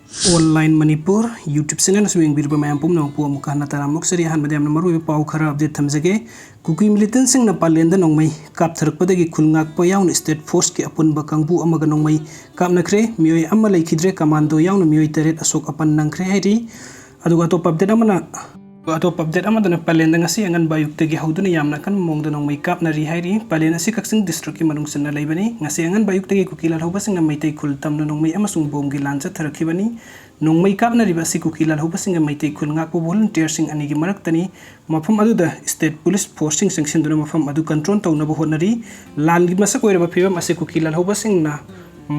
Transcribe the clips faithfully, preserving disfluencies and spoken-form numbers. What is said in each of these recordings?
Online Manipur YouTube channel ꯑꯁꯤꯕꯨ ꯌꯦꯡꯕꯤꯔꯤꯕ ꯃꯌꯥꯝ ꯄꯨꯝꯅꯃꯛꯄꯨ ꯑꯃꯨꯛꯀ ꯍꯟꯅ ꯇꯔꯥꯝꯅ ꯑꯣꯛꯆꯔꯤ꯫ ꯑꯍꯥꯟꯕꯗ ꯌꯥꯝꯅ ꯃꯔꯨꯑꯣꯏꯕ ꯄꯥꯎ ꯈꯔ update ꯊꯝꯖꯒꯦ꯫ ꯀꯨꯀꯤ militantꯁꯤꯡꯅ ꯄꯥꯂꯦꯟꯗ ꯅꯣꯡꯃꯩ ꯀꯥꯞꯊꯔꯛꯄꯗꯒꯤ ꯈꯨꯜ ꯉꯥꯛꯄ ꯌꯥꯎꯅ state forceꯀꯤ ꯑꯄꯨꯟꯕ ꯀꯥꯡꯕꯨ ꯑꯃꯒ ꯅꯣꯡꯃꯩ ꯀꯥꯞꯅꯈ꯭ꯔꯦ꯫ ꯃꯤꯑꯣꯏ ꯑꯃ ꯂꯩꯈꯤꯗ꯭ꯔꯦ꯫ Commando ꯌꯥꯎꯅ ꯃꯤꯑꯣꯏ ꯇꯔꯦꯠ ꯑꯁꯣꯛ ꯑꯄꯟ ꯅꯪꯈ꯭ꯔꯦ ꯍꯥꯏꯔꯤ꯫ ꯑꯗꯨꯒ ꯑꯇꯣꯞꯄ update ꯑꯃꯅ, ꯑꯇꯣꯞꯄ update ꯑꯃꯗꯅ ꯄꯥꯂꯦꯟꯗ ꯉꯁꯤ ꯑꯉꯟꯕ ꯑꯌꯨꯛꯇꯒꯤ ꯍꯧꯗꯨꯅ ꯌꯥꯝꯅ ꯑꯀꯟꯕ ꯃꯑꯣꯡꯗ ꯅꯣꯡꯃꯩ ꯀꯥꯞꯅꯔꯤ ꯍꯥꯏꯔꯤ꯫ ꯄꯥꯂꯦꯟ ꯑꯁꯤ ꯀꯛꯆꯤꯡ districtꯀꯤ ꯃꯅꯨꯡ ꯆꯟꯅ ꯂꯩꯕꯅꯤ꯫ ꯉꯁꯤ ꯑꯉꯟꯕ ꯑꯌꯨꯛꯇꯒꯤ ꯀꯨꯀꯤ ꯂꯥꯜꯍꯧꯕꯁꯤꯡꯅ ꯃꯩꯇꯩ ꯈꯨꯜ ꯇꯝꯅ ꯅꯣꯡꯃꯩ ꯑꯃꯁꯨꯡ ꯕꯣꯝꯒꯤ ꯂꯥꯟ ꯆꯠꯊꯔꯛꯈꯤꯕꯅꯤ꯫ ꯅꯣꯡꯃꯩ ꯀꯥꯞꯅꯔꯤꯕ ꯑꯁꯤ ꯀꯨꯀꯤ ꯂꯥꯜꯍꯧꯕꯁꯤꯡꯒ ꯃꯩꯇꯩ ꯈꯨꯜ ꯉꯥꯛꯄ volunteerꯁꯤꯡ ꯑꯅꯤꯒꯤ ꯃꯔꯛꯇꯅꯤ꯫ ꯃꯐꯝ ꯑꯗꯨꯗ state police forceꯁꯤꯡ ꯆꯪꯁꯤꯟꯗꯨꯅ ꯃꯐꯝ ꯑꯗꯨ control ꯇꯧꯅꯕ ꯍꯣꯠꯅꯔꯤ꯫ ꯂꯥꯟꯒꯤ ꯃꯁꯛ ꯑꯣꯏꯔꯕ ꯐꯤꯕꯝ ꯑꯁꯤ ꯀꯨꯀꯤ ꯂꯥꯜꯍꯧꯕꯁꯤꯡꯅ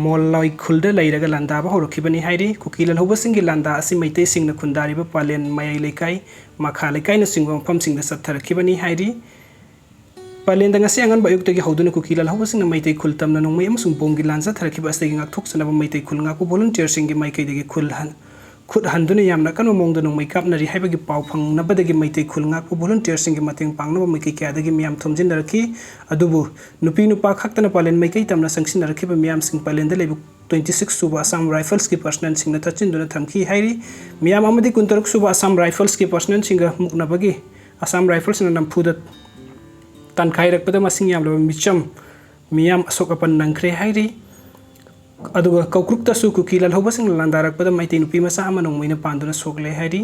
ꯃꯣꯂꯣꯏ ꯈꯨꯜꯗ ꯂꯩꯔꯒ ꯂꯥꯟꯗꯥꯕ ꯍꯧꯔꯛꯈꯤꯕꯅꯤ ꯍꯥꯏꯔꯤ꯫ ꯀꯨꯀꯤ ꯂꯥꯜꯍꯧꯕꯁꯤꯡꯒꯤ ꯂꯥꯟꯗꯥ ꯑꯁꯤ ꯃꯩꯇꯩꯁꯤꯡꯅ ꯈꯨꯟꯗꯥꯔꯤꯕ ꯄꯥꯂꯦꯟ, ꯃꯌꯥꯏ ꯂꯩꯀꯥꯏ, ꯃꯈꯥ ꯂꯩꯀꯥꯏꯅꯆꯤꯡꯕ ꯃꯐꯝꯁꯤꯡꯗ ꯆꯠꯊꯔꯛꯈꯤꯕꯅꯤ ꯍꯥꯏꯔꯤ꯫ ꯄꯥꯂꯦꯟꯗ ꯉꯁꯤ ꯑꯉꯟꯕ ꯑꯌꯨꯛꯇꯒꯤ ꯍꯧꯗꯨꯅ ꯀꯨꯀꯤ ꯂꯥꯜꯍꯧꯕꯁꯤꯡꯅ ꯃꯩꯇꯩ ꯈꯨꯜ ꯇꯝꯅ ꯅꯣꯡꯃꯩ ꯑꯃꯁꯨꯡ ꯕꯣꯝꯒꯤ ꯂꯥꯟ ꯆꯠꯊꯔꯛꯈꯤꯕ ꯑꯁꯤꯗꯒꯤ ꯉꯥꯛꯊꯣꯛꯆꯅꯕ ꯃꯩꯇꯩ ꯈꯨꯜ ꯉꯥꯛꯄ volunteerꯁꯤꯡꯒꯤ ꯃꯥꯏꯀꯩꯗꯒꯤ ꯈꯨꯜ ꯍꯟ-, ꯈꯨꯠ ꯍꯟꯗꯨꯅ ꯌꯥꯝꯅ ꯑꯀꯟꯕ ꯃꯑꯣꯡꯗ ꯅꯣꯡꯃꯩ ꯀꯥꯞꯅꯔꯤ ꯍꯥꯏꯕꯒꯤ ꯄꯥꯎ ꯐꯪꯅꯕꯗꯒꯤ ꯃꯩꯇꯩ ꯈꯨꯜ ꯉꯥꯛꯄ volunteerꯁꯤꯡꯒꯤ ꯃꯇꯦꯡ ꯄꯥꯡꯅꯕ ꯃꯥꯏꯀꯩ ꯀꯌꯥꯗꯒꯤ ꯃꯤꯌꯥꯝ ꯊꯣꯝꯖꯤꯟꯅꯔꯛꯈꯤ꯫ ꯑꯗꯨꯕꯨ ꯅꯨꯄꯤ ꯅꯨꯄꯥ ꯈꯛꯇꯅ ꯄꯥꯂꯦꯟ ꯃꯥꯏꯀꯩ ꯇꯝꯅ ꯆꯪꯁꯤꯟꯅꯔꯛꯈꯤꯕ ꯃꯤꯌꯥꯝꯁꯤꯡ ꯄꯥꯂꯦꯟꯗ ꯂꯩꯕ twenty six ꯁꯨꯕ Assam Riflesꯀꯤ personnelꯁꯤꯡꯅ ꯊꯠꯆꯤꯟꯗꯨꯅ ꯊꯝꯈꯤ ꯍꯥꯏꯔꯤ꯫ ꯃꯤꯌꯥꯝ ꯑꯃꯗꯤ ꯀꯨꯟꯇꯔꯨꯛ ꯁꯨꯕ Assam Riflesꯀꯤ personnelꯁꯤꯡꯒ ꯃꯨꯛꯅꯕꯒꯤ Assam Riflesꯅ ꯅꯝꯐꯨꯗ ꯇꯥꯟꯈꯥꯏꯔꯛꯄꯗ ꯃꯁꯤꯡ ꯌꯥꯝꯂꯕ ꯃꯤꯆꯝ ꯃꯤꯌꯥꯝ ꯑꯁꯣꯛ ꯑꯄꯟ ꯅꯪꯈ꯭ꯔꯦ ꯍꯥꯏꯔꯤ꯫ ꯑꯗꯨꯒ ꯀꯧꯀ꯭ꯔꯨꯛꯇꯁꯨ ꯀꯨꯀꯤ ꯂꯥꯜꯍꯧꯕꯁꯤꯡꯅ ꯂꯥꯟꯗꯥꯔꯛꯄꯗ ꯃꯩꯇꯩ ꯅꯨꯄꯤ ꯃꯆꯥ ꯑꯃ ꯅꯣꯡꯃꯩꯅ ꯄꯥꯟꯗꯨꯅ ꯁꯣꯛꯂꯦ ꯍꯥꯏꯔꯤ꯫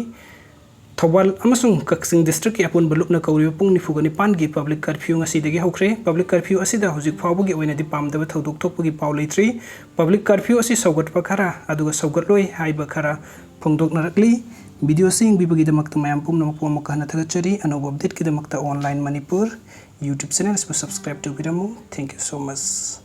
ꯊꯧꯕꯥꯜ ꯑꯃꯁꯨꯡ ꯀꯛꯆꯤꯡ districtꯀꯤ ꯑꯄꯨꯟꯕ ꯂꯨꯞꯅ ꯀꯧꯔꯤꯕ ꯄꯨꯡ ꯅꯤꯐꯨꯒ ꯅꯤꯄꯥꯟꯒꯤ public curfew ꯉꯁꯤꯗꯒꯤ ꯍꯧꯈ꯭ꯔꯦ꯫ Public curfew ꯑꯁꯤꯗ ꯍꯧꯖꯤꯛ ꯐꯥꯎꯕꯒꯤ ꯑꯣꯏꯅꯗꯤ ꯄꯥꯝꯗꯕ ꯊꯧꯗꯣꯛ ꯊꯣꯛꯄꯒꯤ ꯄꯥꯎ ꯂꯩꯇ꯭ꯔꯤ꯫ Public curfew ꯑꯁꯤ ꯁꯧꯒꯠꯄ ꯈꯔ ꯑꯗꯨꯒ ꯁꯧꯒꯠꯂꯣꯏ ꯍꯥꯏꯕ ꯈꯔ ꯐꯣꯡꯗꯣꯛꯅꯔꯛꯂꯤ꯫ Video ꯑꯁꯤ ꯌꯦꯡꯕꯤꯕꯒꯤꯗꯃꯛꯇ ꯃꯌꯥꯝ ꯄꯨꯝꯅꯃꯛꯄꯨ ꯑꯃꯨꯛꯀ ꯍꯟꯅ ꯊꯥꯒꯠꯆꯔꯤ꯫ ꯑꯅꯧꯕ updateꯀꯤꯗꯃꯛꯇ Online Manipur YouTube channel ꯑꯁꯤꯕꯨ subscribe ꯇꯧꯕꯤꯔꯝꯃꯨ꯫ Thank you so much꯫